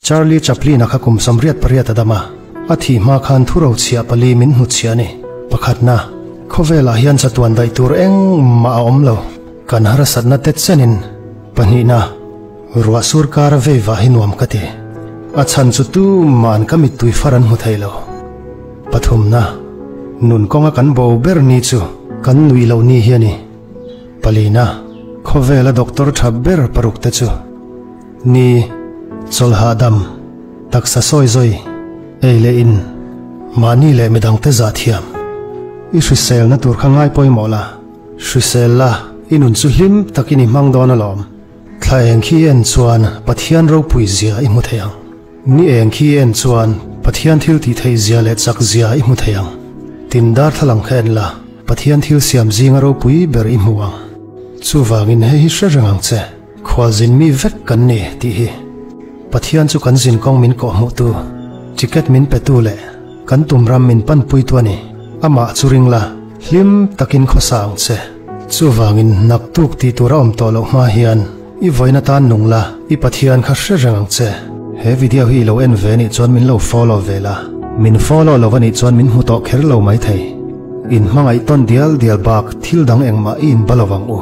Charlie Chaplin-a kha kum 88 a dam a, a thih hma khan thurochhiah pali min hnutchhiah a ni. Pakhatna, khawvelah hian chatuan daih tur engmah a awm lo, kan harsatna te chenin. Pahnihna, ruah sur kara vei vah hi nuam ka ti. A chhan chu tuman ka mittui far an hmu thei lo. Pathumna, nun kawnga kan bo ber ni chu kan nuih loh ni hi a ni. Palina, khawvela doctor tha ber paruk te chu ni, chawlhahdam, taksa sawi zawi, ei leh in, mahni leh midangte zah thiam. I hriselna tur kha ngai pawimawh la, hrisel la, i nun chu hlim takin i hmang dawn alawm. Thla eng khi en chuan Pathian ropui zia i hmu thei ang. Ni eng khi en chuan Pathian thil tih theih zia leh chak zia i hmu thei ang. Tin darthlalang kha en la, Pathian thil siam zinga ropui ber i hmu ang. Chuvangin hei hi hre reng ang che, khualzin mi vek kan ni tih hi. Pathian chu kan zinkawng min kawhhmuhtu, ticket min petu leh kan tumram min panpuitu a ni. Amah chu ring la, hlim takin khawsa ang che. Chuvangin naktuk tih tur a awm tawh loh hma hian i vawiin atan nung la, i Pathian kha hre reng ang che. He video hi i lo en ve anih chuan min lo follow ve la, min follow lo anih chuan min hmu tawh kher lo maithei. In hmangaih tawn dial dial bak thil dang engmah i inba lo vang u.